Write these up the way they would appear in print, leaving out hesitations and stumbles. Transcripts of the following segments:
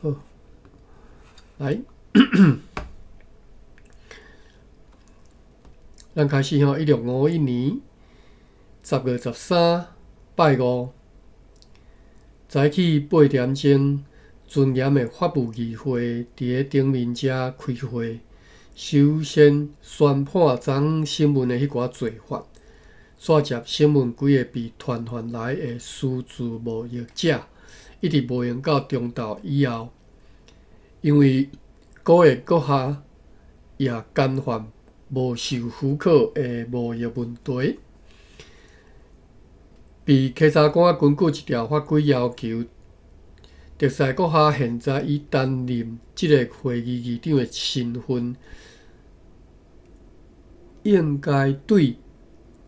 好，來，咱開始吼，1651年10月13，拜五，早起8點鐘，尊嚴的法務議會佇咧頂面遮開會，首先宣判昨昏審問的彼寡罪犯，煞接審問幾个被傳喚來的私自貿易者，一直無閒到中晝以後，因為古月閣下也干犯無受許可的貿易問題，被稽查官根據一條法規要求，特賽閣下現在以擔任這个會議議長的身份，應該對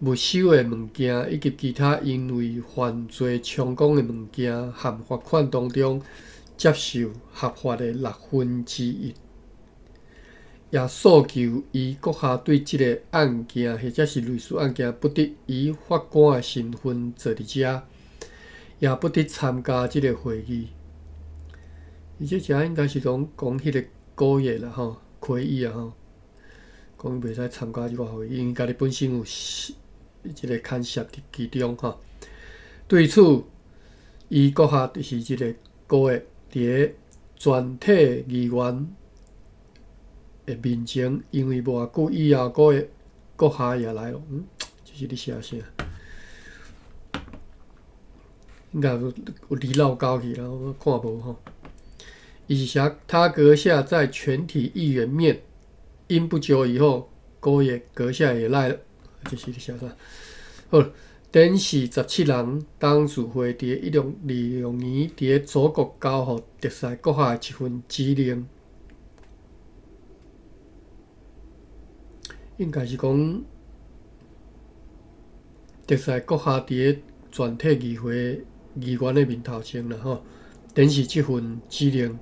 沒收的物件以及其他因為犯罪充公的物件和罰款當中接受合法的六分之一，也訴求伊閣下對這个案件或者是類似案件，不得以法官的身份坐佇遮，也不得參加這个會議。伊這遮應該是講講彼个古月啦吼，開議啊吼，講伊袂使參加這个會議，因為家己本身有這个牽涉佇其中吼。對此，伊閣下就是這个古月佇咧全體議員的面前，因為無偌久以後，古月閣下也來了。嗯，這是咧寫啥？應該有有字漏勾去啦，我看無吼。伊是寫他閣下在全體議員面，因不久以後，古月閣下也來了。這是咧寫啥？好，展示17人董事會佇1626年佇咧祖國交予特賽閣下的一份指令，應該是講特賽閣下佇咧全體議會議員的面頭前啦吼，展示這份指令，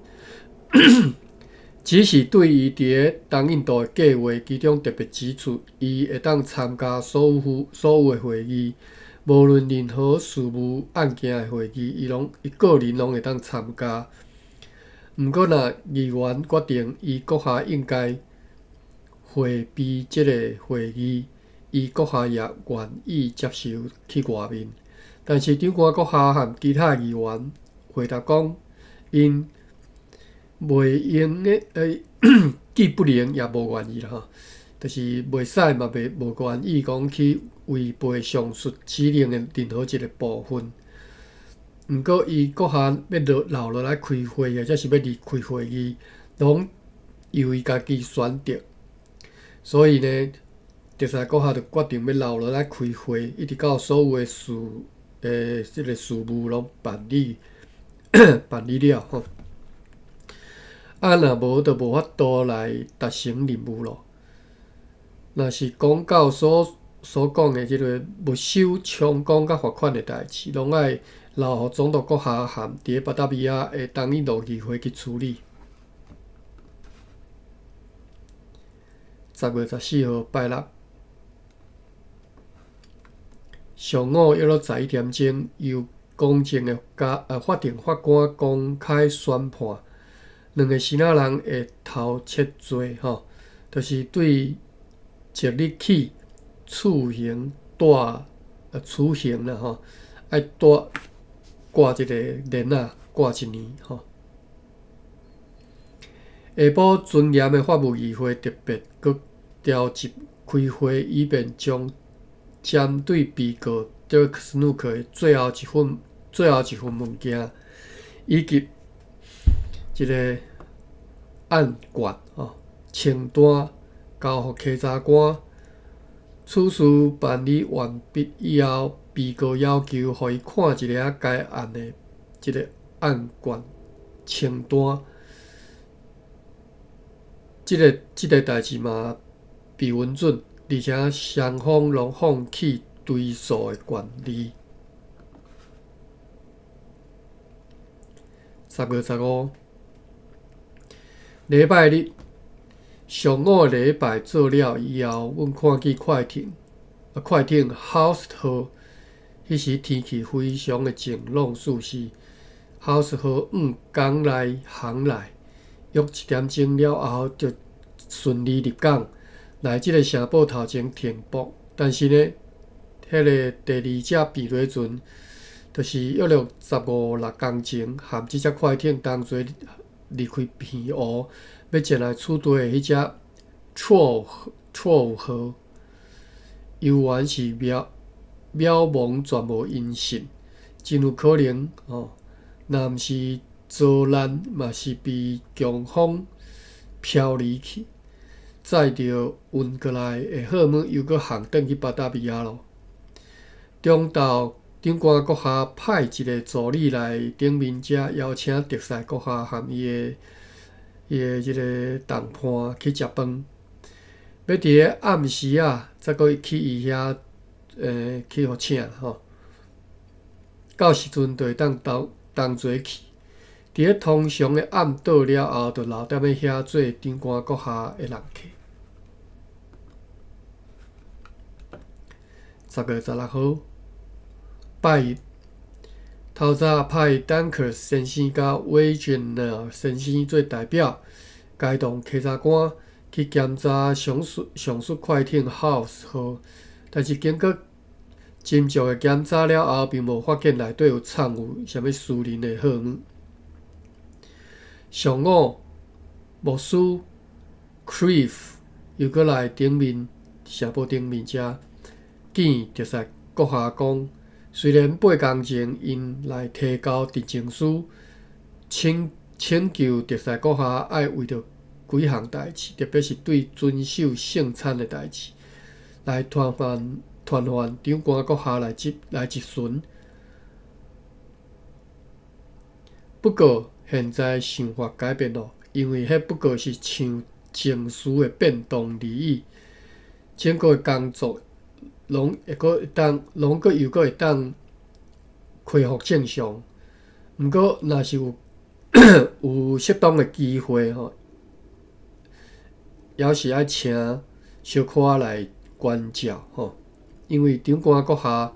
只是對伊佇咧東印度的計劃，其中特別指出，伊會當參加所有所有的會議，無論任何事務案件的會議，伊攏伊個人攏會當參加。毋過，若議員決定伊閣下應該迴避這个會議，伊閣下也願意接受去外面。但是長官閣下和其他議員回答講，𪜶袂用的，既不能也無願意啦吼，就是袂使嘛，袂無願意講去違背上述指令的任何一个部分。毋過，伊閣下欲留留落來開會，或者是欲離開會議，攏由伊家己選擇。所以呢，特賽閣下就決定欲留落來開會，一直到所有的事這个事務攏辦理辦理了吼。啊，若無就無法度來達成任務咯。若是講到所所講的這个沒收充公佮罰款的代誌，攏愛留予總督閣下和佇咧巴達維亞的東印度議會去處理。10月14號拜六上午約莫11點鐘，由公正的加法庭法官公開宣判，兩个支那人的偷竊罪，吼，就是對即日起處刑帶處刑啦，吼，愛帶掛一个鏈仔掛一年，吼。下晡尊嚴的法務議會特別閣召集開會，以便將針對被告 Dirk Snook 的最後一份最後一份文件，以及這个案卷吼清單交予稽查官。此事辦理完畢以後，被告要求予伊看一下該案的這个案卷清單。這个這个代誌嘛被允准，而且雙方攏放棄追訴的權利。10月15，禮拜日上午禮拜做了以後，阮看見快艇，啊，快艇 House 號，彼時天氣非常的晴朗舒適， House 號往港內航來，約一點鐘了後就順利入港，來這个城堡頭前停泊。但是呢，彼个第二隻平底船，就是約略十五六工前，和這隻快艇同齊離開澎湖，欲前來此地的彼隻錯錯號，猶原是渺渺茫全無音訊，真有可能吼，若毋是遭難，嘛是被強風飄離去，載著運過來的貨物又閣航轉去巴達維亞囉。中晝，長官閣下派一个助理來頂面遮邀請特賽閣下和伊的伊的這个同伴去食飯，欲佇咧暗時仔才閣去伊遐去予請吼。到時陣就會當同同齊去。佇咧通常的暗倒了後，就留踮咧遐做長官閣下的人客。10月16號，拜一，透早派丹克先生佮威俊爾先生做代表，偕同稽查官去檢查上述上述快艇 House 號，但是經過斟酌的檢查了後，並無發現內底有藏有啥物私人的貨物。上午，牧師 Cliff 又閣來頂面城堡頂面遮見特賽閣下講，雖然8工前𪜶來提交陳情書，請請求特賽閣下愛為著幾項代誌，特別是對遵守聖餐的代誌，來傳喚傳喚長官閣下來質來質詢。不過現在想法改變囉，因為彼不過是像情緒的變動而已。整個工作攏會閣會當，攏閣又閣會當恢復正常。毋過，若是有有適當的機會吼，猶是愛請小可來關照吼，因為長官閣下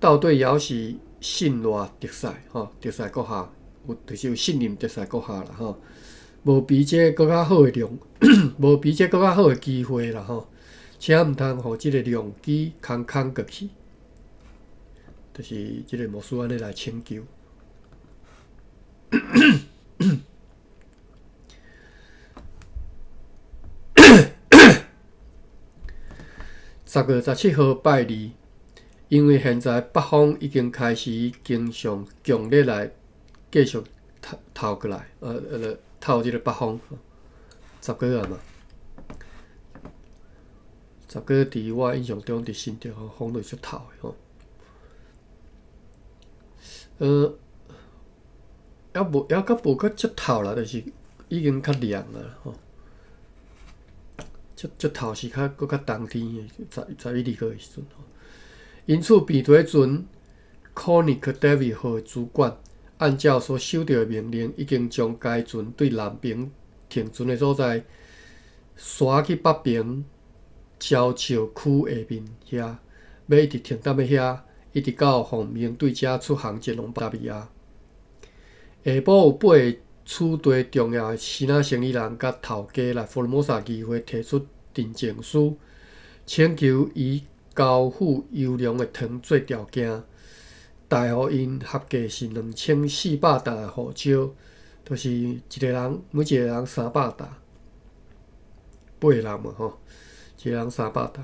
到底猶是信賴特賽吼，特賽閣下有就是有信任特賽閣下啦吼，無比這閣較好的良，無比這閣較好的機會啦吼，請毋通予這个良機空空過去，就是這个牧師按呢來請求。10月17號拜二，因為現在北風已經開始經常強烈來繼續透透過來，透這个北風。十月啊嘛，十月佇我印象中佇新竹吼，風就是足透的吼。猶無猶較無較足透啦，就是已經較涼啊吼。足足透是較閣較冬天的十十一二月的時陣吼。因此，平底船 Conic David 號的主管按照所收到的命令，已經將該船對南爿停船的所在，徙去北爿礁石區下面遐，欲一直停踮咧遐，一直到奉命對遮出航前往巴達維亞。下晡有八个此地重要的支那生意人佮頭家來福爾摩沙議會提出陳情書，請求以交付優良的糖做條件，貸予𪜶合計是2400擔的胡椒，就是一个人每一个人300擔，八个人嘛吼，一个人300擔，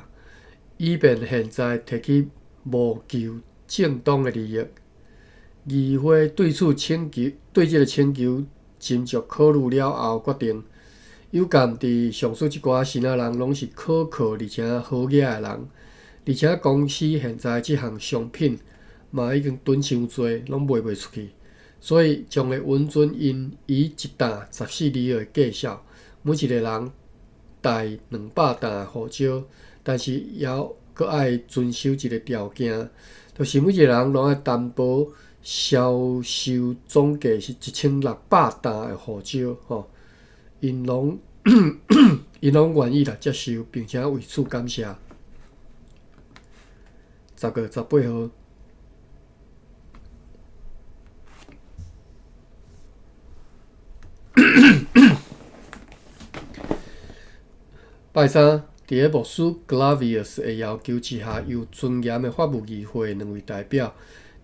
以便現在提去謀求正當的利益。議會對此請求，對這个請求斟酌考慮了後，決定有鑑佇上述這寡支那人攏是可靠而且好額的人，而且公司現在這項商品嘛已經囤傷濟，攏賣袂出去，所以將會允准𪜶以一擔14里的價數，每一个人貸200擔的胡椒，但是猶閣愛遵守一个條件，就是每一个人攏愛擔保銷售總計是1600擔的胡椒，吼，𪜶攏𪜶攏願意來接受，並且為此感謝。10月18號，拜三，佇咧牧師 Clavius 的要求之下，由尊嚴的法務議會兩位代表，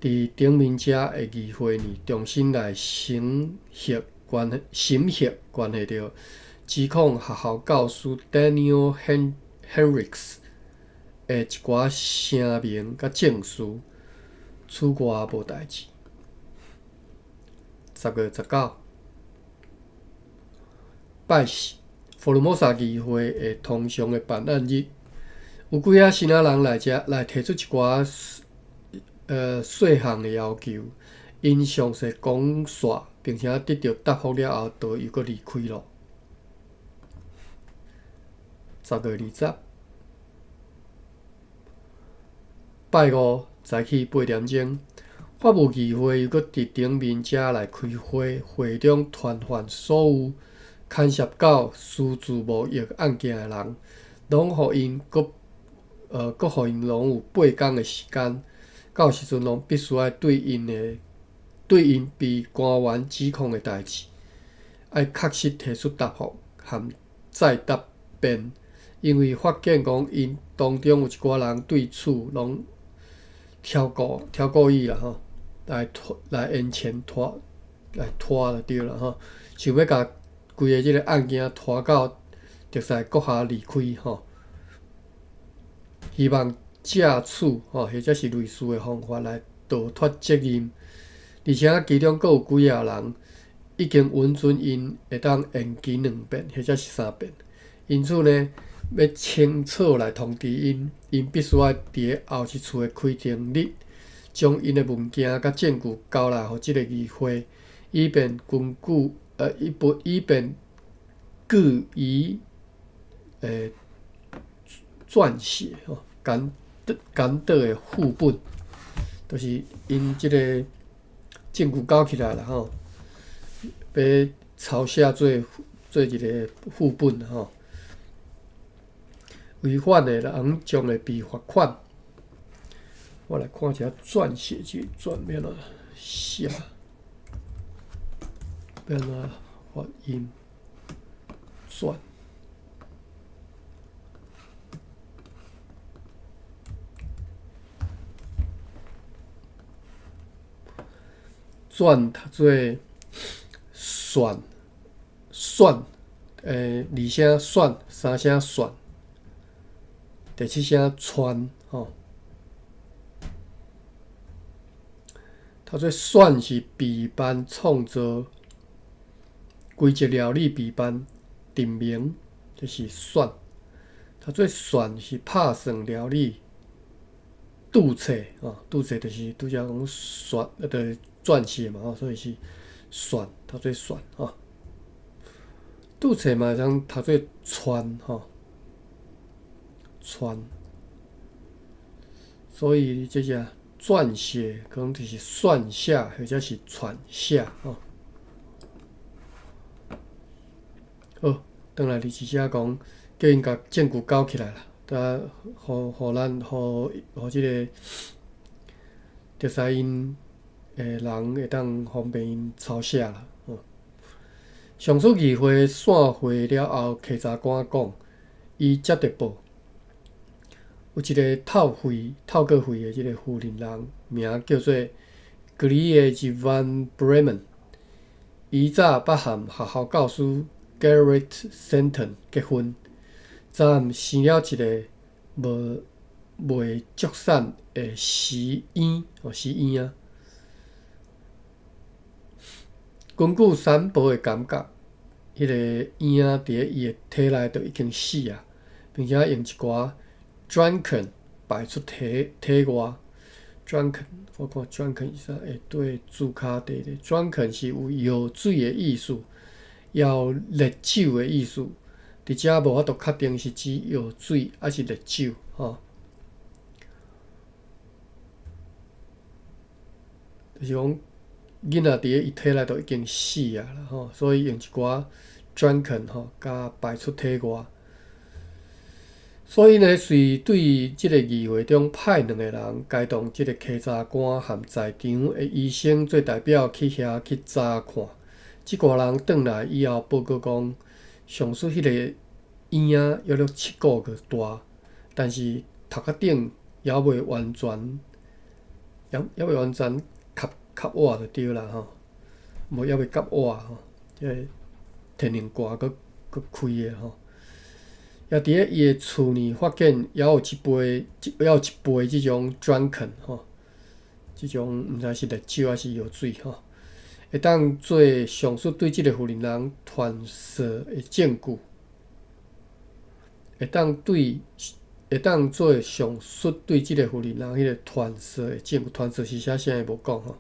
佇頂面遮的議會呢，重新來審核關係著指控學校教師 Daniel Henriques 的一寡聲明佮證詞，此外無代誌。10月19，拜四，福爾摩沙議會的通常的辦案日，有幾仔新仔人來遮來提出一寡細項的要求，𪜶詳細講煞，並且得著答覆了後，就又閣離開囉。10月20，拜五早起8點鐘，法務議會又閣佇頂面遮來開會，會中傳喚所有牽涉到私自貿易案件的人，攏予𪜶閣予𪜶攏有8工的時間，到時陣攏必須愛對𪜶被官員指控的代誌，愛確實提出答覆含再答辯，因為發現講𪜶當中有一寡人對此攏挑故意啦吼，來延前拖來拖就對啦吼，想欲共規个這个案件拖到特賽閣下離開吼，希望藉此吼或者是類似的方法來逃脫責任，而且其中閣有幾仔人已經允准𪜶會當延期兩遍或者是三遍，因此呢，欲清楚來通知𪜶，𪜶必須愛佇後一次的開庭日，將𪜶的文件佮證據交來予這个議會，以便據以撰寫吼簡短的副本，就是𪜶這个證據交起來啦吼，欲抄寫做一个副本吼。違反的人將會被罰款。我來看一下撰寫這个撰欲按怎寫，欲按怎發音？撰。撰讀做選選，二聲選，三聲選，第七聲傳吼。讀做選是備辦創造規則料理備辦定名，這是選。讀做算是拍算料理註冊吼，註冊就是拄才講算，就是撰寫嘛吼，所以是算，讀做算吼。註冊嘛會通讀做傳吼，傳。所以這只撰寫可能就是算寫或者是傳寫吼。好，轉來佇這講，叫𪜶共證據交起來啦，才予予咱予予這个特使𪜶的人會當方便𪜶抄寫啦。吼，上訴議會散會了後，稽查官講，伊接著報，有一个透過肺的這个婦人，名叫做 Grietje van Bremen，伊早捌和學校教師 Gerrit Senten 結婚，昨暗生了一个無未足產的死嬰，哦，死嬰仔。根據三寶的感覺，彼个嬰仔佇咧伊的體內就已經死啊，並且用一寡 dranken 排出體外。dranken，我看 dranken 是啥？會對註跤底咧。dranken 是有藥水的意思，也有烈酒的意思。佇遮無法度確定是指藥水抑是烈酒，吼。就是講，囡仔佇咧伊體內就已經死啊啦，吼，所以用一寡 dranken 吼，共排出體外。所以呢，隨對這个議會中派兩個人，偕同這个稽查官和在場的醫生做代表去遐去查看。這寡人轉來以後報告講，上述彼个婴仔約略7個月大，但是頭殼頂猶未完全，猶未完全合合倚就對啦吼，無猶未合倚吼，這个天靈蓋閣閣開的吼。也佇咧伊的厝內發現，猶有一杯這種 drunken 吼，這種毋知是烈酒抑是藥水吼，會當做上述對這个婦人傳說的證據，會當做上述對這个婦人彼个傳說的證據，傳說是啥啥伊無講吼，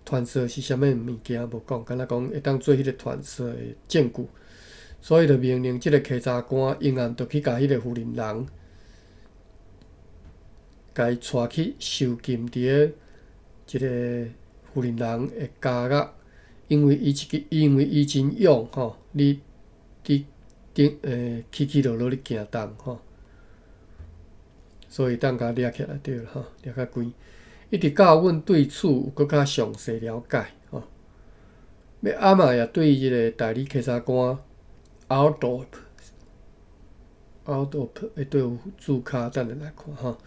傳說是啥物物件無講，敢若講會當做彼个傳說的證據。所以就命令這个稽查官永暗就去共彼个婦人人，共伊帶去囚禁佇咧這个婦人人的監獄，因為伊真勇吼，你佇頂起起落落咧行動吼，所以當共掠起來對吼，掠較關。一直到阮對此有閣較詳細了解吼。欲暗仔也對這个代理稽查官 Oudorp，Oudorp 會對有註卡，等下來看吼。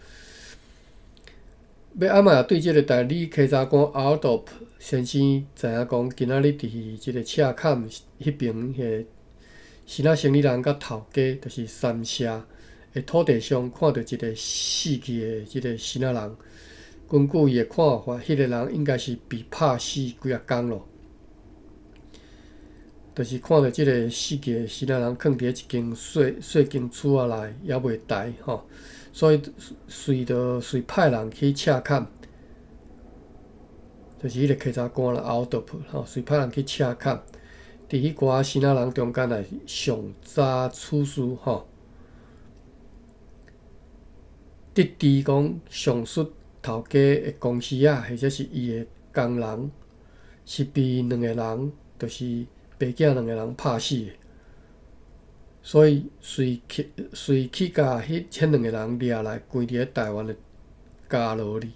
欲暗仔也對這个代理稽查官 Oudorp 先生知影講，今仔日佇這个赤崁彼爿彼个新仔生理人佮頭家，就是三社的土地上看著一个死去的這个新仔人。根據伊的看法，彼个人應該是被拍死幾仔工咯。就是看著這个死去的新仔人囥佇咧一間細細間厝仔內，猶未台吼，所以隨著隨派人去赤崁，就是彼个稽查官啦，Oudorp 吼，隨派人去赤崁，佇彼寡新仔人中間來上查此事吼，得知講上述頭家的公司仔，或者是伊的工人，是被兩個人，就是白囝兩個人拍死的，所以隨去共彼兩個人掠來關佇咧台灣的監牢裡。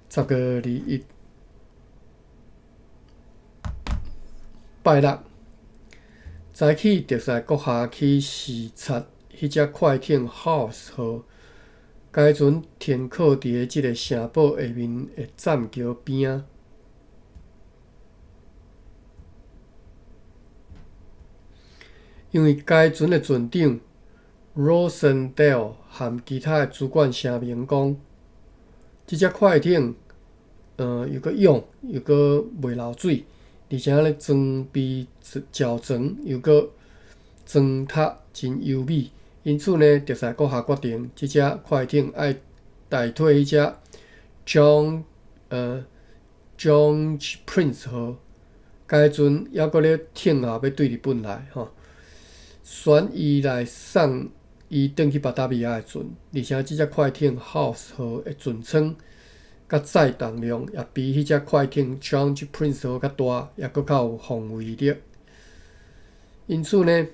10月21拜六，早起特賽閣下去視察彼隻快艇 House 號，該船停靠佇咧這个城堡下面的棧橋邊仔。因為該船的船長 Rosendale 和其他的主管聲明講，這隻快艇，又閣勇又閣袂漏水，而且咧裝備齊全，又閣裝塔真優美。因此呢，特賽閣下決定，這隻快艇愛代替彼隻 George Prince 號，該船猶閣咧等候欲對日本來吼，選伊來送伊轉去巴達維亞的船，而且這隻快艇 House 號的船艙佮載重量也比彼隻快艇 George Prince 號較大，也閣較有防衛力。因此呢，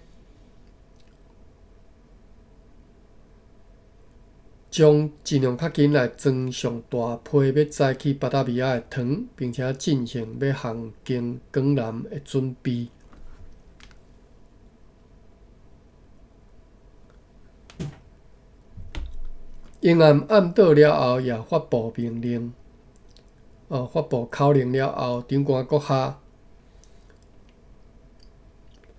將盡量較緊來裝上大批欲載去巴達維亞的糖，並且進行欲航經江南的準備。英暗暗倒了後，也發布命令，發布口令了後，長官閣下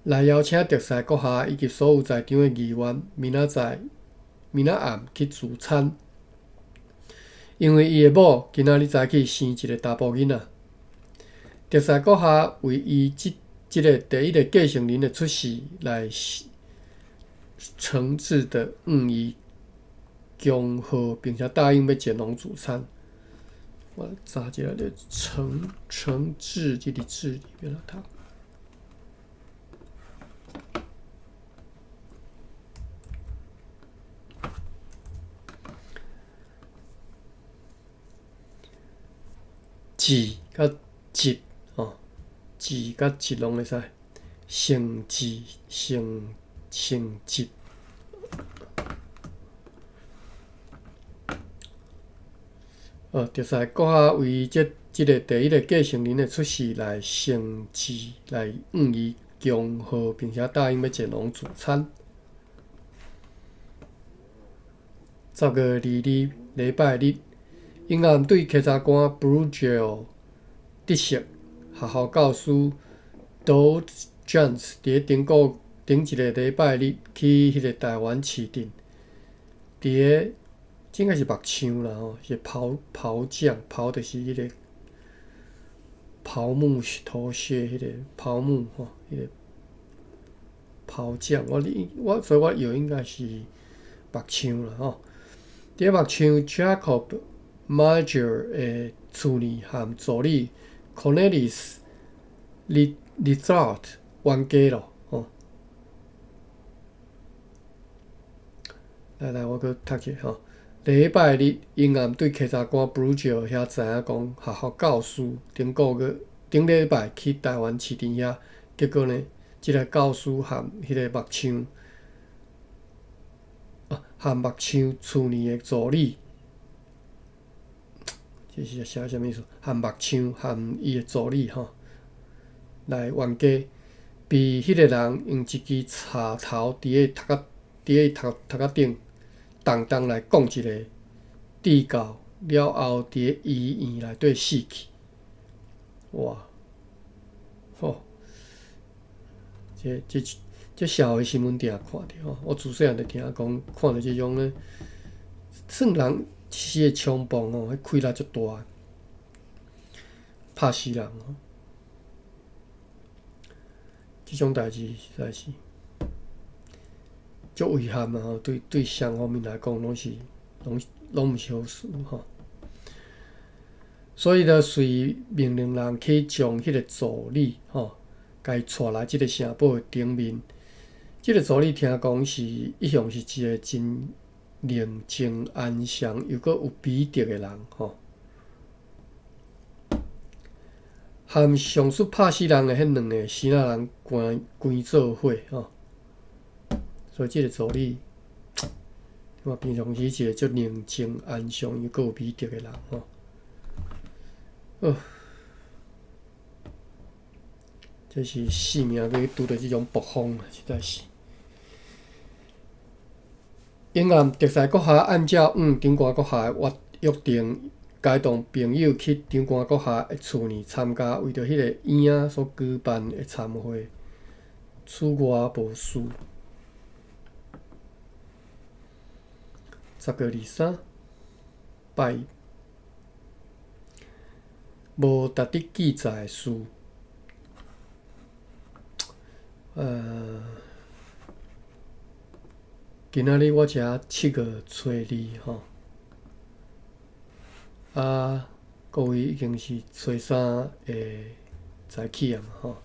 來邀請特賽閣下以及所有在場的議員，明仔暗去聚餐，因為伊的某今仔日早起生一个查埔囡仔。特賽閣下為伊這个第一个繼承人的出世來誠摯的向伊恭賀，並且答應欲前往聚餐。我查一下這誠誠摯這个字裡面讀。字佮節吼，字佮節攏會使，誠摯、誠誠節。特賽閣下為這個第一个繼承人的出世來承旨來向伊恭賀，並且答應欲前往聚餐。10月22禮拜日，英暗對稽查官 Blue 得悉學校教師 Dawes Jones 佇咧頂個頂一个禮拜日去彼个台灣市鎮，佇咧這應該是木匠啦吼，是刨刨匠，刨就是彼个刨木頭屑彼個刨木吼，彼個刨匠。我我所以我以為應該是木匠啦吼。佇咧木匠 Jacob Major 的厝裡，和助理 Cornelis Lizard 冤家咯吼。來來，我閣讀一下吼。禮拜日，英暗對稽查官 Blue 遐知影講，學校教師頂個月頂禮拜去台灣市鎮遐，結果呢，這个教師和彼个木匠。和木匠厝裡的助理，這是寫啥物意思？和木匠和伊的助理吼來冤家，被彼个人用一支插頭佇咧頭殼佇咧頭頭殼頂，重重來摃一下，致到了後佇咧醫院內底死去。哇！吼！這這這社會新聞定看著吼，我自細漢就聽講，看著這種咧，算人一時的衝動吼，彼氣力足大，拍死人吼。這種代誌實在是足遺憾啊！吼，對對雙方面來講，攏是攏攏毋是好事吼。所以就隨命令人去將彼個助理吼，共伊帶來這个城堡的頂面。這个助理聽講是一向是一个真寧靜安詳又閣有美德的人吼。和上述拍死人的彼兩个生仔人關關做伙吼。所以這个助理，我平常時一个足寧靜安詳又閣有美德的人吼。好，這是性命去拄著這種暴風，實在是。英暗特賽閣下按照長官閣下的約約定，偕同朋友去長官閣下的厝裡參加為著彼个嬰仔所舉辦的餐會，此外無事。10月23，拜一，無值得記載的事。今仔日我遮7月初二吼，啊，各位已經是初三的早起啊嘛吼。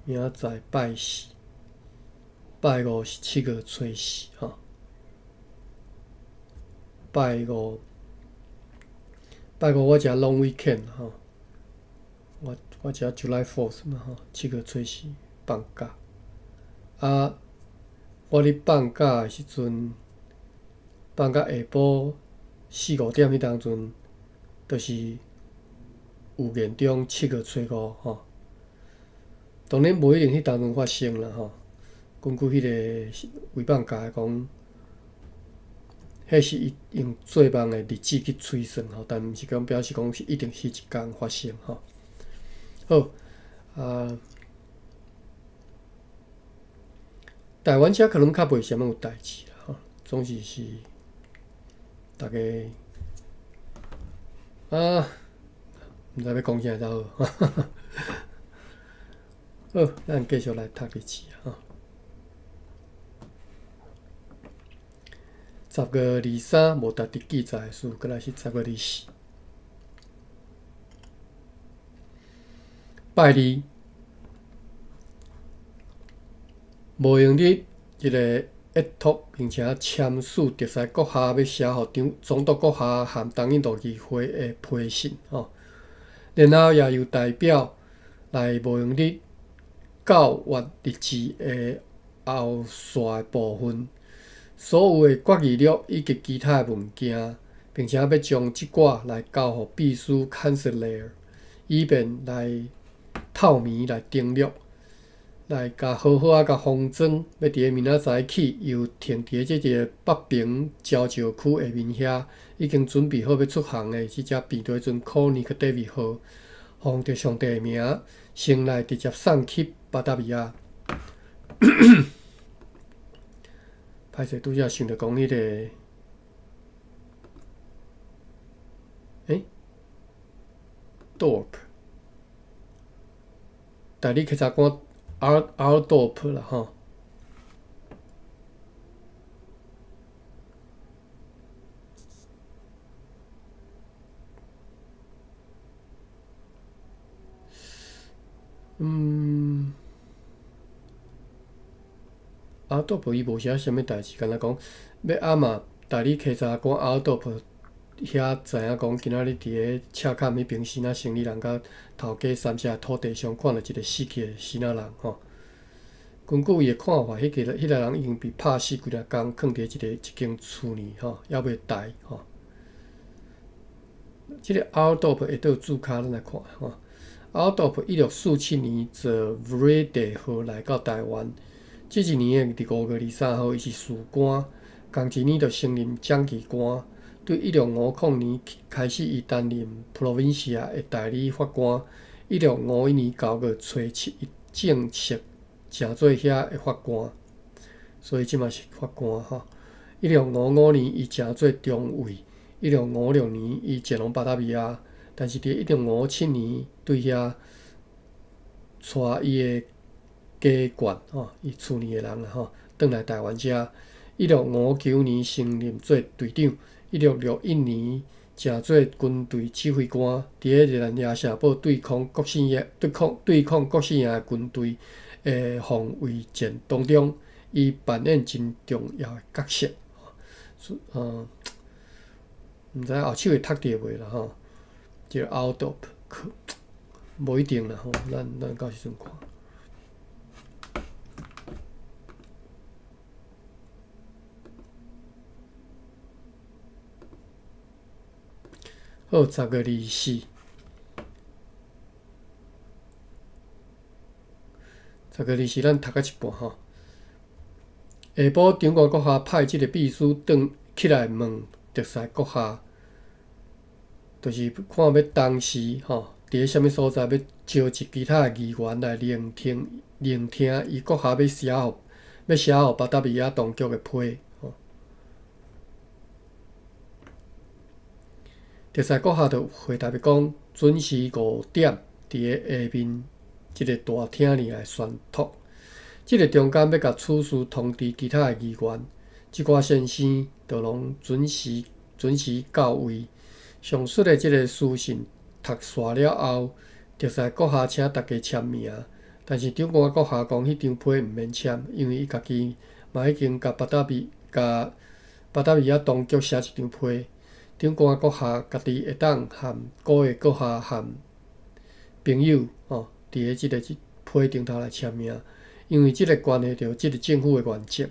明仔載拜四，拜五是七月初四吼。拜五，拜五我遮 long weekend 吼，我我遮 July Fourth 嘛吼，七月初四放假。啊，我咧放假的時陣，放到下晡四五點彼當陣，就是有嚴重七月初五吼。當然無一定彼當陣發生啦吼。根據彼個維放教的講，彼是伊用做夢的日子去推算吼，但毋是講表示講是一定彼一工發生吼。好，啊，台灣遮可能較袂啥物有代誌啦吼，總之是逐家啊，毋知欲講啥才好。好，咱繼續來讀日子吼。10月23無值得記載的事，過來是10月24，拜二，無閒日，這个約託並且簽署特使閣下欲寫予長總督閣下和東印度議會的批信吼，然後也由代表來無閒日校閱日誌的後續的部分。所有的決議錄以及其他的文件，並且欲將這寡來交予秘書 Kanselir，以便來透明來登錄，來共好好仔共封裝，欲佇咧明仔載起，由停佇咧這个北平交石區下面遐，已經準備好欲出航的這隻病毒船 Koninck David 號，奉著上帝的名，先來直接送去巴達維亞。歹勢，拄才想著講彼個，欸，Dorp，代理檢察官 Ouddorp 啦吼。Ouddorp 伊無寫啥物代誌，干焦講欲暗嘛，代理稽查官 Ouddorp 遐知影講，今仔日佇咧赤崁彼爿新仔生理人佮頭家三社土地上看著一个死去的新仔人吼。根據伊的看法，彼個人已經被拍死幾若工，囥佇一間厝裡吼，猶未刣吼。這个 Ouddorp 會倒註跤，咱來看吼。Ouddorp 1647年坐 Vreede 號來到臺灣，這一年的5月23號，伊是士官，仝一年就升任掌旗官。對1650年開始，伊擔任 Provincia 的代理法官。1651年9月初7，伊正式成做遐的法官，所以這嘛是法官吼。1655年，伊成做中尉。1656年，伊前往巴達維亞，但是佇1657年對遐帶伊的家眷吼，伊厝裡的人啦吼，轉來臺灣遮。1659年升任做隊長。1661年成做軍隊指揮官，佇咧熱蘭遮城堡對抗郭姓爺的軍隊的防衛戰當中，伊扮演真重要的角色。毋知後手會讀著袂啦吼？這个 Ouddorp 無一定啦吼，咱到時陣看。好，10月24，十月二四，咱讀到一半吼。下晡，長官閣下派這个秘書轉起來問特使閣下，就是看欲當時吼，佇咧啥物所在，欲召集其他的議員來聆聽伊閣下欲寫予巴達維亞當局的批。特使閣下就回答伊講，準時5點，佇咧下面這个大廳裡來宣讀。這个中間欲共此事通知其他的議員，這寡先生就攏準時到位。上述的這个書信讀煞了後，特使閣下請大家簽名，但是長官閣下講，彼張批毋免簽，因為伊家己嘛已經共巴達維亞當局寫一張批。長官閣下家己會當和古的閣下和朋友吼，佇咧這個批頂頭來簽名，因為這个關係著這个政府的原則。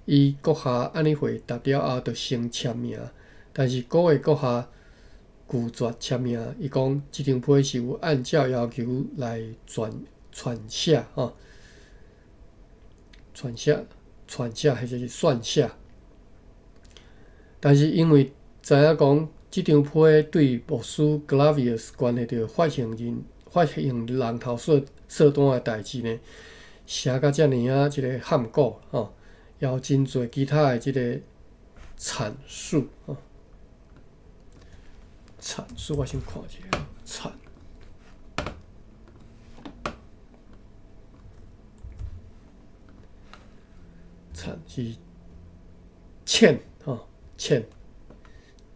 伊閣下按呢回答了後，就先簽名，但是古的閣下拒絕簽名。伊講，這張批是有按照要求來撰寫吼，撰寫或者是撰寫，但是因為知影講，這張批對牧師 Clavius 關係著發現人頭稅單的代誌呢，寫甲遮爾仔一个譀古吼，也有真濟其他的這个闡述吼。闡述我先看一下，闡是淺吼淺。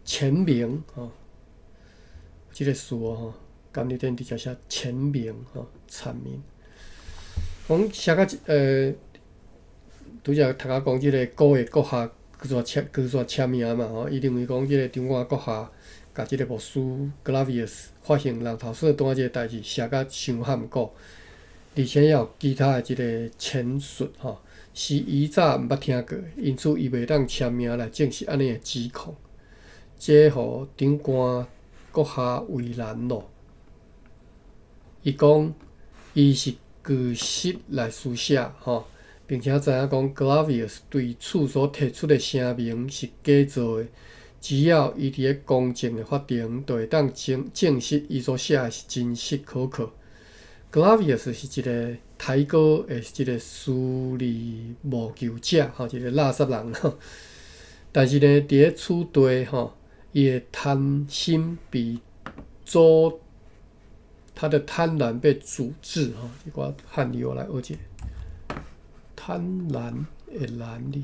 前明吼，這个詞吼，簡歷頂直接寫前明吼，闡明。講寫甲拄才讀甲講這个古的閣下拒絕簽名嘛吼，伊認為講這个長官閣下共這个牧師 Clavius 發現人頭稅單這个代誌寫甲傷譀古，而且也有其他的這个闡述吼，是伊早毋捌聽過，因此伊袂當簽名來證實按呢的指控。這予長官閣下為難咯。伊講，伊是據實來書寫，吼，並且知影講 Clavius 對此所提出的聲明是假造的。只要伊佇咧公正的法庭，就會當證實伊所寫的是真實可靠。Clavius 是一個抬高的一個私利謀求者，吼，一個垃圾人。但是呢，佇咧此地，吼，伊的貪心被阻，他的貪婪被阻滯，吼，這寡漢字我來學者，貪婪的婪字，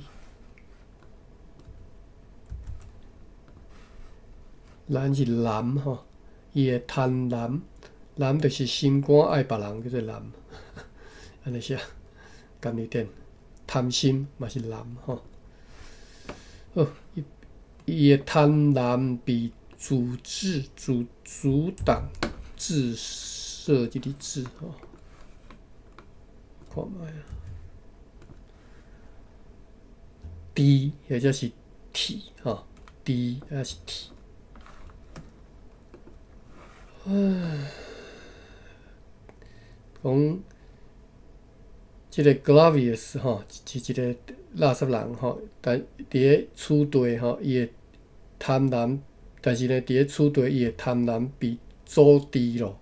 婪是婪吼，伊的貪婪，婪就是心肝愛別人，叫做婪，按呢寫，甘字典，貪心嘛是婪吼。好，伊的貪婪被阻滯、阻擋、滯塞這個字吼，看覓啊？D 或者是 T 吼，D 抑是 T。唉，講這個 Clavius 吼，是一個垃圾人吼，但佇咧此地吼，伊的貪婪，但是呢，佇咧此地伊的貪婪被阻滯咯，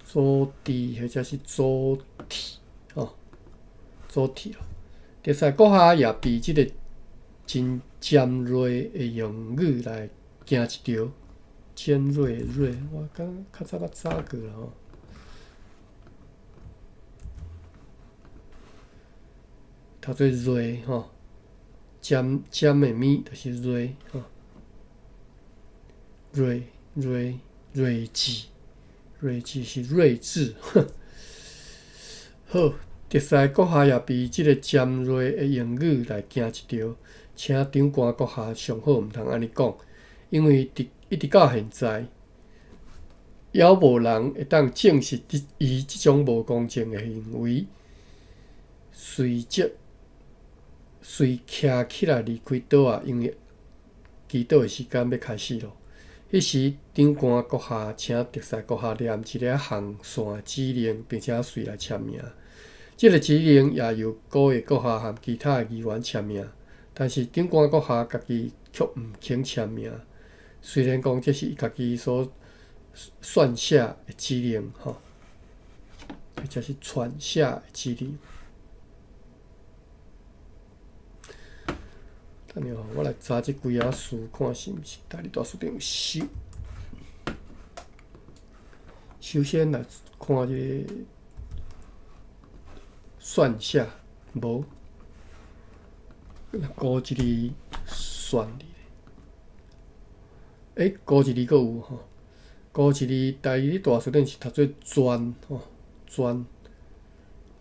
阻滯或者是阻滯吼，阻滯咯。特賽閣下也被這個真尖銳的用語來驚一著，尖銳銳，我敢較早捌查過啦吼。讀做銳吼，尖尖的物就是銳吼，銳銳睿智，睿智是睿智。好，特賽閣下也被這個尖銳的用語來驚一著，請長官閣下上好毋通按呢講，因為佇一直到現在，猶無人會當證實伊這種無公正的行為。隨即隨徛起來離開桌仔，因為祈禱的時間欲開始囉。彼時，長官閣下請特賽閣下念一個行線的指令，並且隨來簽名。這個指令也由高的閣下和其他的議員簽名，但是長官閣下家己卻毋肯簽名。雖然講這是伊家己所撰寫的指令，吼，或者是傳寫的指令。等下吼，我來查這幾仔詞，看是毋是台語大辭典有收。首先來看這個撰寫，無，古一字算字，欸，古一字閣有吼，古一字台語大辭典是讀做鑽吼，鑽，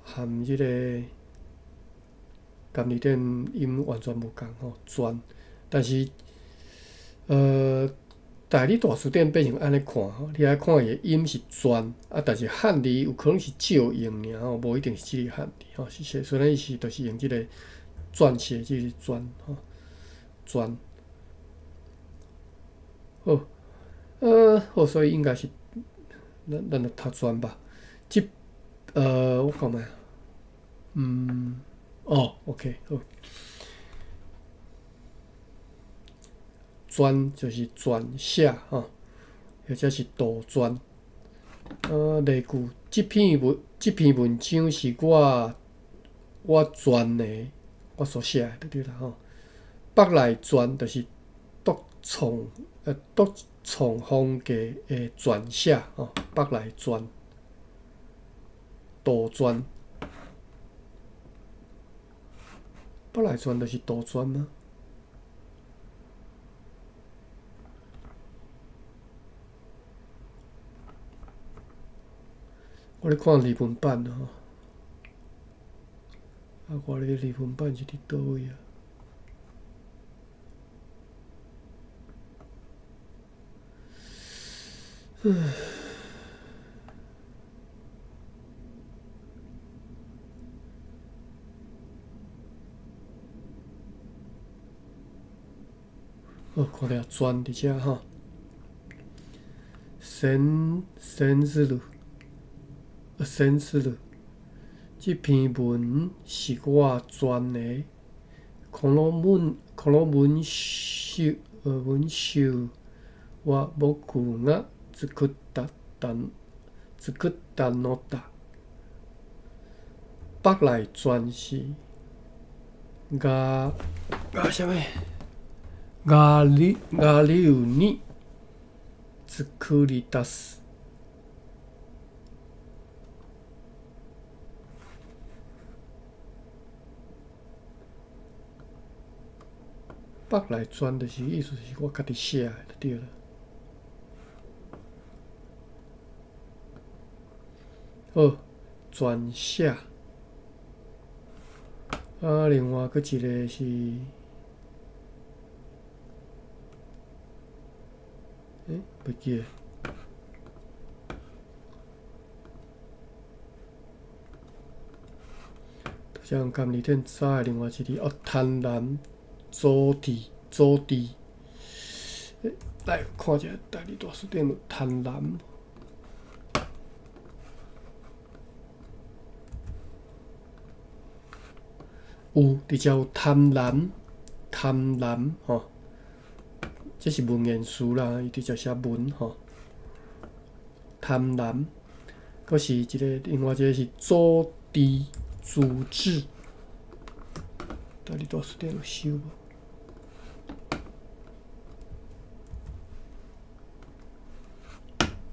含這個甘字典音完全無仝吼，鑽，但是，台語大辭典變成按呢看吼，你愛看伊的音是鑽，啊，但是漢字有可能是借用爾吼，無一定是這個漢字吼，是寫雖然伊是就是用這個撰寫這個鑽吼，鑽。好，好，所以應該是咱就讀鑽吧。這，我看覓，哦，OK，好。撰就是撰寫吼，或者是杜撰。例句：這篇文章是我撰的，我所寫的，對啦吼。北內傳就是獨創風格的撰寫吼，北內傳，杜撰。北內傳就是杜撰嗎？我咧看日文版吼，啊，我咧日文版是佇佗位啊？唉。好，看著轉佇遮吼，先先する，先する，這篇文是我撰的。この文この文章文章は僕が作ったた作ったのだ。北內傳是牙牙啥物？牙里牙流に作り出す。北內傳就是意思是我家己寫的就對了。好，撰寫。啊，另外閣一个是，欸，袂記得。拄才甘利天早的另外一个哦，貪婪組織組織，欸，來看一下台語大辭典有貪婪。有，佇遮有貪婪，貪婪吼，這是文言詞啦，伊直接寫文吼。貪婪，閣是一個，另外一個是組織、組織。台語大辭典有收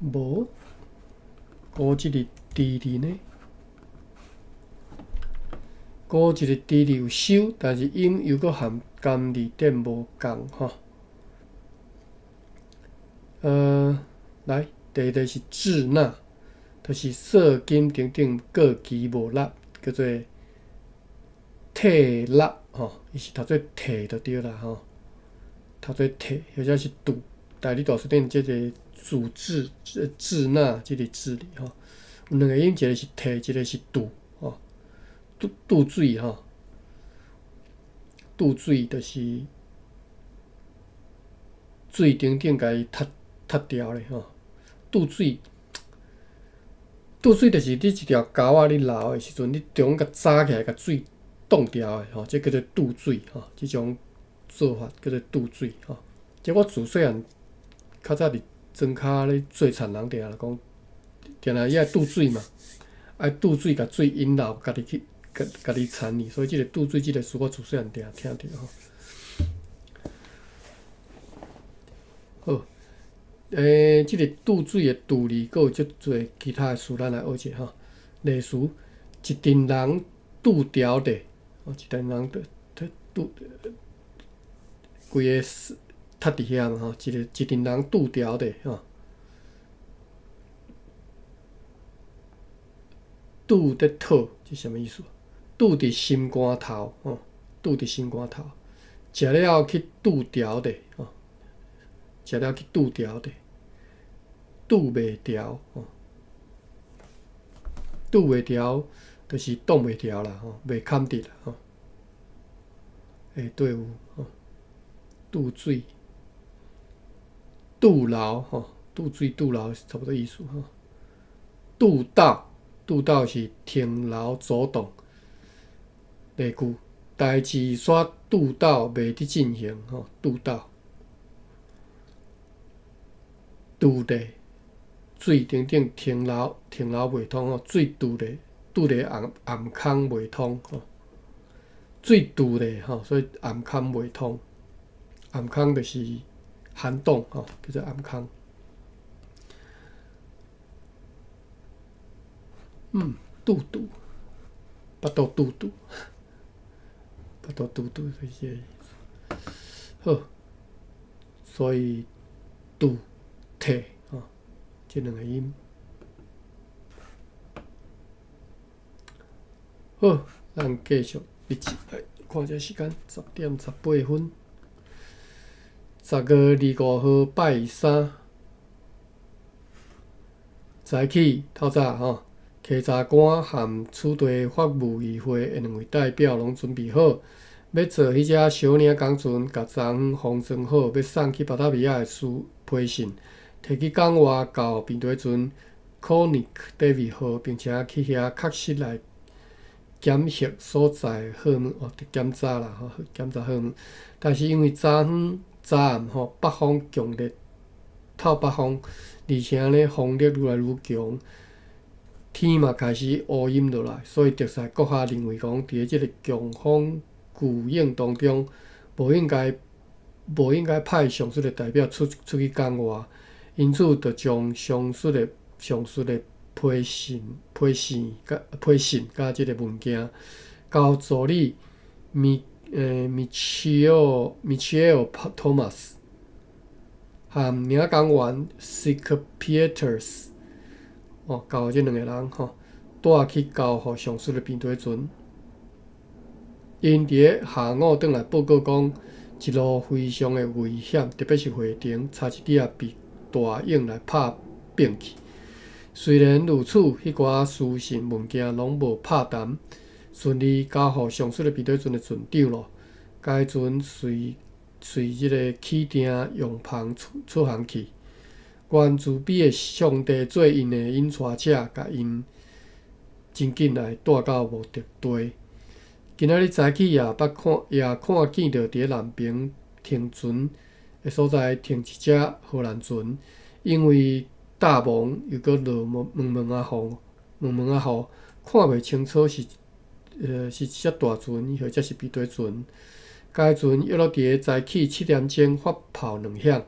無？無，孤一個豬字呢？孤一個豬字有收，但是音又閣含甘字典無仝吼。來，第二個是滯納，就是稅金等等過期無納，叫做退納吼，伊是讀做退就對啦吼，讀做退或者是拄。台語大辭典這個組織滯納這個字裡吼，有兩個音，一個是退，一個是拄吼。拄拄水吼，拄水就是水頂頂共伊踢踢掉咧吼。拄水，拄水就是你一條溝仔咧流的時陣，你中間共紮起來，共水擋掉的吼，這叫做拄水吼。這種做法叫做拄水吼。這我自細漢較早佇莊跤咧做田人，定定講，定定伊愛拄水嘛，愛拄水共水引流，家己去家家己田裡，所以這個拄水這個詞我自細漢定定聽著吼。好，欸，這個拄水的拄字，閣有足濟其他的詞，咱來學一下吼。例如，一陣人拄牢咧，哦，一陣人拄拄規個塞佇遐嘛吼，一個一陣人拄牢咧吼。拄佇討，這啥物意思？拄佇心肝頭吼，拄佇心肝頭，食了去拄牢咧吼，食了去拄牢咧，拄袂牢吼，拄袂牢就是擋袂牢啦吼，袂崁佇啦吼。欸，對有吼，拄水、拄流吼，拄水拄流是差不多意思吼。拄到，拄到是停留走動。例句：代誌煞拄到袂佇進行吼，拄到。拄咧，水等等停留停留袂通吼，水拄咧拄咧暗暗空袂通吼，水拄咧吼，所以暗空袂通。暗空就是涵洞吼，叫做暗空。嗯，拄拄，腹肚拄拄，腹肚拄拄就是這個意思。好，所以拄、退吼，這兩個音。好，咱繼續日子來看一下時間，10點18分。10月25號拜三，早起透早吼，稽查官和此地法務議會的兩位代表攏準備好，欲坐彼隻小領港船，共昨昏封裝好，欲送去巴達維亞的書批信，提去港外到平底船 Koninck David 號，並且去遐確實來檢核所在貨物哦，檢查啦吼，檢查貨物。但是因為昨昏昨暗吼，北風強烈透北風，而且呢風力愈來愈強，天嘛開始烏陰落來，所以特賽閣下認為講，佇咧這个強風巨湧當中，無應該派上述的代表出去港外，因此就將上述的批信佮這个文件，交助理米切爾托馬斯和領港員 Sick Pieters 哦，交這兩个人吼，帶去交予上述的平底船。𪜶佇咧下午轉來報告講，一路非常的危險，特別是貨船差一點仔被大湧來拍扁去。雖然如此，彼寡書信文件攏無拍澹，順利交予上述的平底船的船長咯。該船隨這个起訂用帆出航去。願慈悲的上帝做𪜶的引帶者，共𪜶真緊來帶到目的地。今仔日早起也捌看，也看見著佇咧南爿停船的所在停一隻荷蘭船，因為大霧又閣落毛毛仔雨，毛毛仔雨，看袂清楚是一隻大船，或者是平底船。該船約莫佇咧早起7點鐘發炮兩響，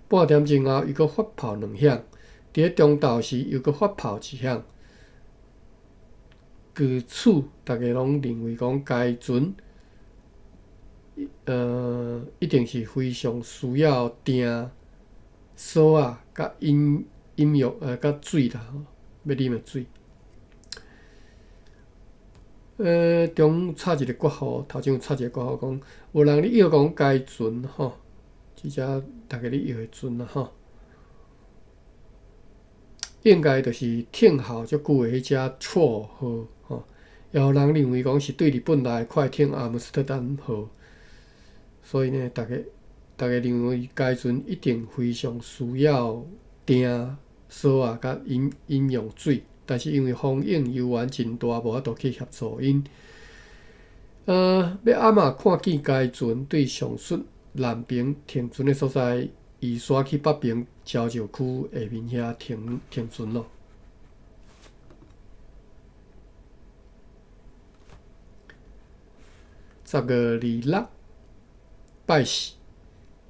半點鐘後又閣發炮兩響，佇咧中晝時又閣發炮一響。據此，逐家攏認為講該船，一定是非常需要訂索仔、佮飲用佮水啦，吼，欲啉的水。中插一个括號，頭前有插一个括號，講有人咧臆講該船吼，這隻逐家咧臆的船啦吼，應該就是停候足久的彼隻錯號吼，也有人認為講是對日本來的快艇阿姆斯特丹號，所以呢，逐家認為該船一定非常需要訂索仔佮飲用水。但是因為風湧猶原真大，無法度去協助𪜶。欲暗仔看見該船對上述南爿停船的所在，移徙去北爿礁石區下面遐停船咯。10月26，拜四，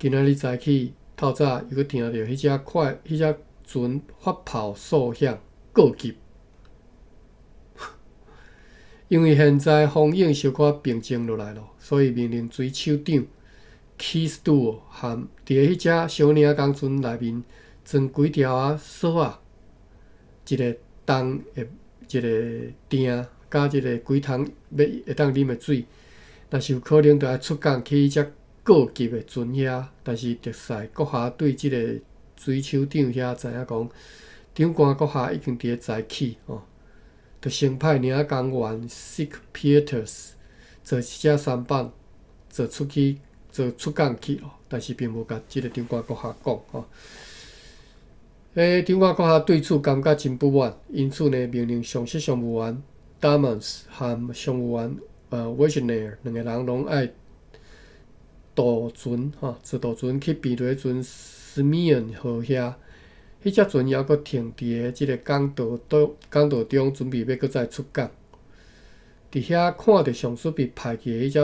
今仔日早起透早又閣聽著彼隻船發炮數響告急。因為現在風湧小可平靜落來咯，所以命令水手長 Keith 和佇咧彼隻小領港船內面裝幾條仔索仔，一个重的一个錠，佮一个幾桶欲會當啉的水。若是有可能，就愛出港去彼隻告急的船遐。但是特賽閣下對這个水手長遐知影講，長官閣下已經佇咧早起吼。就先派領港員 Sick Pieters 坐一隻舢舨，坐出去，坐出港去咯。但是並無共這个長官閣下講吼。長官閣下對此感覺真不滿，因此呢，命令上席商務員 Dammans 和商務員Wegener 兩个人攏愛渡船吼，坐渡船去平底船 Smeon 號遐。彼隻船猶閣停佇咧這个港道中，準備欲閣再出港。佇遐看著上述被派去的彼隻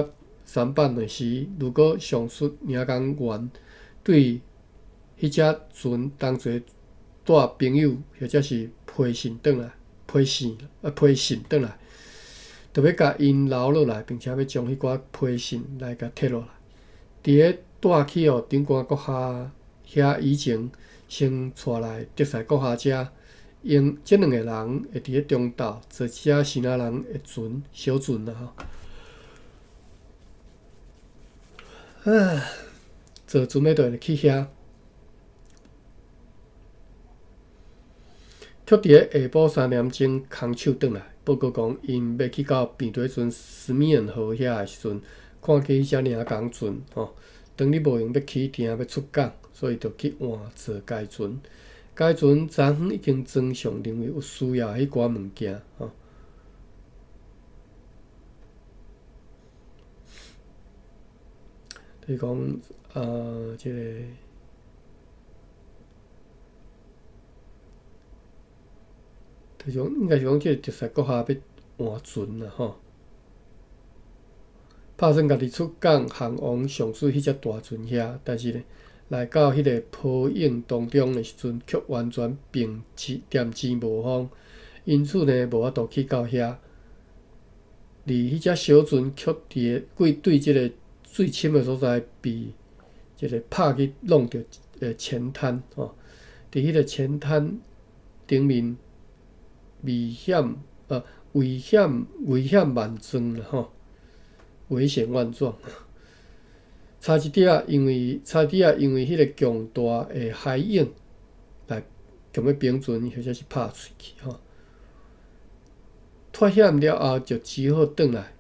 舢舨的時，如果上述領港員對彼隻船同齊帶朋友或者是批信轉來，批信轉來，就欲共𪜶留落來，並且欲將彼寡批信來共提落來。佇咧帶去予長官閣下遐以前，先帶來特賽閣下遮，𪜶這兩个人會佇咧中晝坐一隻支那人的船，小船啦吼。啊，坐船欲就去遐。卻佇咧下晡3點鐘空手轉來，報告講，𪜶欲去到平底船 Smeon 號遐的時陣，看見彼隻領港船吼，當日無閒欲起程欲出港，所以就去換坐該船。該船昨昏已經裝上認為有需要彼寡物件吼。就是講，這个，就是講應該是講這個特賽閣下欲換船啦吼。拍算家己出港航往上述彼隻大船遐，但是呢，來到彼个波湧當中的時陣，卻完全平靜恬靜無風，因此呢，無法度去到遐。而彼隻小船卻佇個過對這个水深的所在被這个拍去弄著淺灘吼，佇彼个淺灘頂面危險萬狀啦吼，危險萬狀。差一點仔，因為彼个強大的海湧來強欲平船，或者是拍碎去吼。脫險了後，就只好轉來，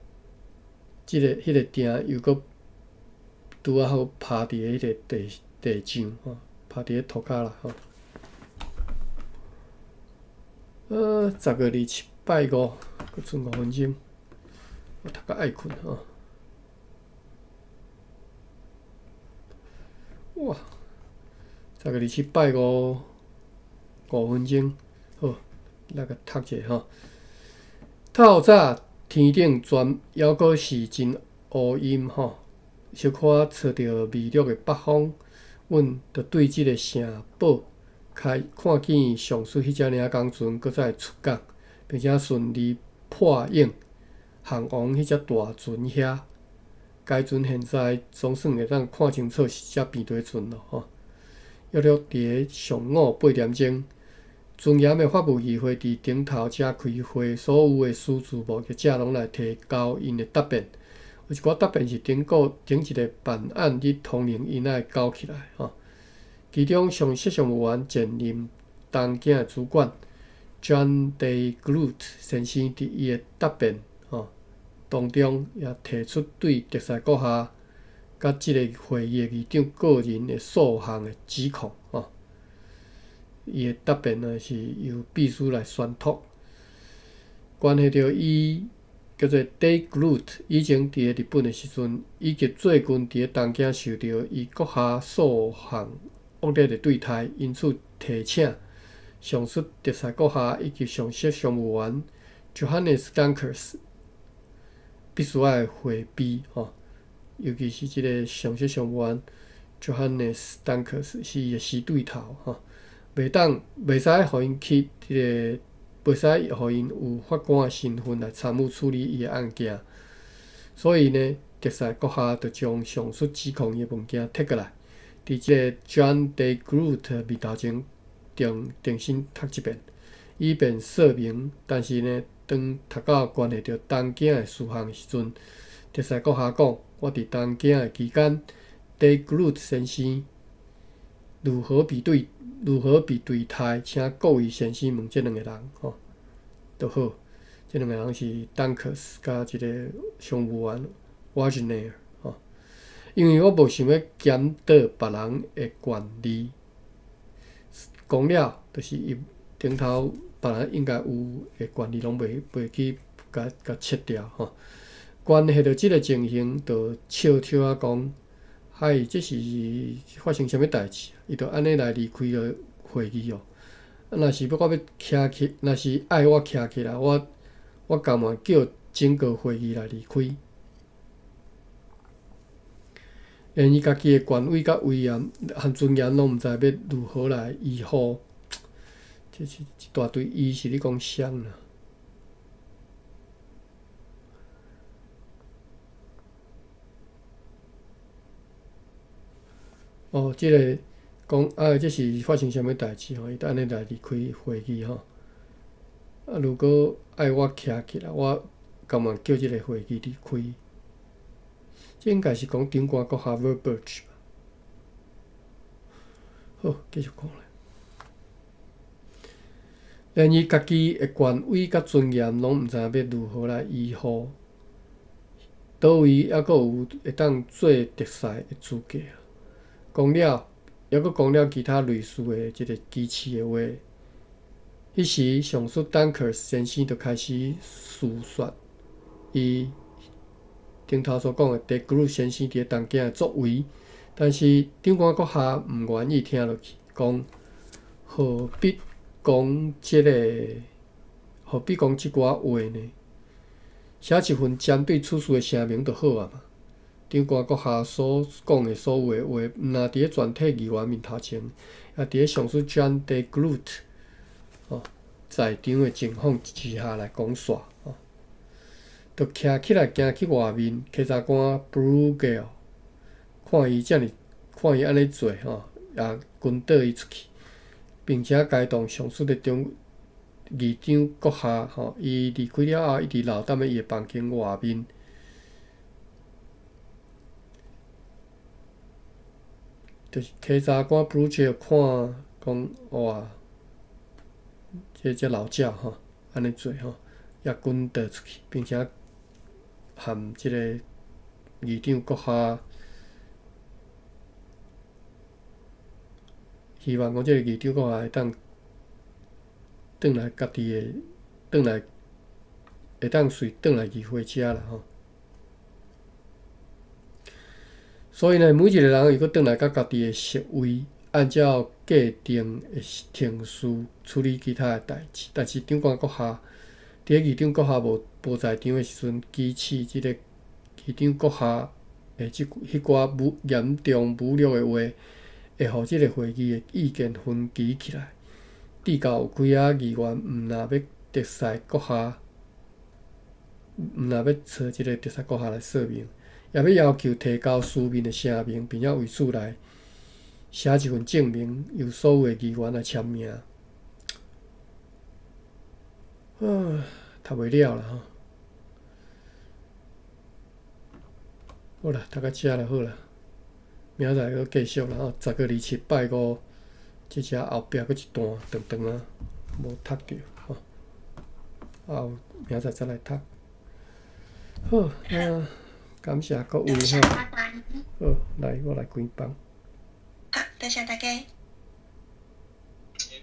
這个彼个埕又閣拄仔好趴佇彼个地地上吼，趴佇咧塗跤啦吼。10月27拜五，閣賰5分鐘，我讀較愛睏吼。哇！10月27拜五5分鐘，好，來共讀者吼。透早天頂全猶閣是真烏陰吼，小可吹著微弱的北風，阮就對這个城堡開看見上述彼隻領港船閣再出港，並且順利破湧航往彼隻大船遐。該船現在總算會當看清楚是隻平底船囉吼。約略佇咧上午8點鐘，尊嚴的法務議會佇頂頭遮開會，所有的私自目擊者攏來提交𪜶的答辯。有一寡答辯是頂個頂一个辦案佇通靈𪜶愛交起來吼。其中上席上務員前任東京的主管 John de Groot 先生佇伊的答辯吼當中，也提出對特賽閣下佮這个會議的議長個人的數項的指控吼。伊的答辯呢是由秘書來宣讀，關係著伊叫做 De Groot 以前佇咧日本的時陣，以及最近佇咧東京受著伊閣下數項惡劣的對待，因此提請上述特賽閣下以及上席商務員 Johannes Dankers 必須愛迴避吼，尤其是這个上席商務員 Johannes Dankers 是伊的死對頭吼，袂當袂使予𪜶去這个，袂使予𪜶有法官的身份來參與處理伊的案件，所以呢，特賽閣下就將上述指控伊的物件提過來，佇這个 John de Groot 面頭前重重新讀一遍，以便說明。但是呢，當讀到關係著東京的事項的時陣，特賽閣下講：我佇東京的期間，De Groot 先生如何被對待？請各位先生問這兩个人吼，就好。這兩个人是 Dankers 佮這个商務員 Wagner 吼。因為我無想欲檢討別人的權利。講了，就是伊頂頭別人應該有的權利，攏袂去共共切掉吼。關係著這个情形，就笑笑仔講：嗨，這是發生啥物代誌？伊就按呢來離開了會議哦。啊，若是欲我欲徛起，若是愛我徛起來，我甘願叫整個會議來離開。連伊家己的權威佮威嚴和尊嚴，攏毋知欲如何來維護。這是一大堆伊是咧講啥啦？哦，這个講啊，這是發生啥物代誌吼？伊就按呢來離開會議吼。啊，如果愛我徛起來，我甘願叫這个會議離開。這應該是講長官閣下 Verburg 吧？好，繼續講來。連伊家己的權威佮尊嚴，攏毋知欲如何來維護。佗位猶閣有會當做特使的資格？講了，猶閣講了其他類似的這个支持的話。彼時，上述丹克先生就開始敘說伊頂頭所講的德格魯先生佇咧東京的作為，但是長官閣下毋願意聽落去，講何必講這个，何必講這寡話呢？寫一份針對此事的聲明就好啊嘛。長官閣下所講的所有的話，毋但佇咧全體議員面頭前，也佇咧上述 John de Groot 在場的情況之下來講煞，就徛起來行去外面，稽查官 Bruegel 看伊遮爾，看伊按呢做吼，也跟綴伊出去，並且該當上述的長議長閣下吼，伊離開了後，一直留踮咧伊的房間外面。就是稽查官 Bruegel 看講哇，這這老鳥吼，按呢做吼，也滾倒出去，並且含這個議長閣下，希望講這个議長閣下會當轉來家己的，轉來會當隨轉來議會遮啦吼。所以呢，每一个人又閣轉來佮家己的職位，按照既定的程序處理其他的代誌。但是長官閣下，佇咧議長閣下無無在場的時陣，支持這个議長閣下的這彼寡侮嚴重侮辱的話，會予這个會議的意見分歧起來。至到有幾仔議員毋若欲特使閣下，毋若欲揣這个特使閣下來說明，也欲要求提交書面的聲明，並且為此來寫一份證明，由所有的議員來簽名。啊，讀袂了啦吼！好啦，讀到遮就好啦。明仔載閣繼續啦吼，10月27拜五，這遮後壁閣一段長長啊，無讀著吼。啊，明仔載再來讀。好，那感謝各位吼。好，來，我來關房。好，多謝大家。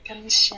感謝。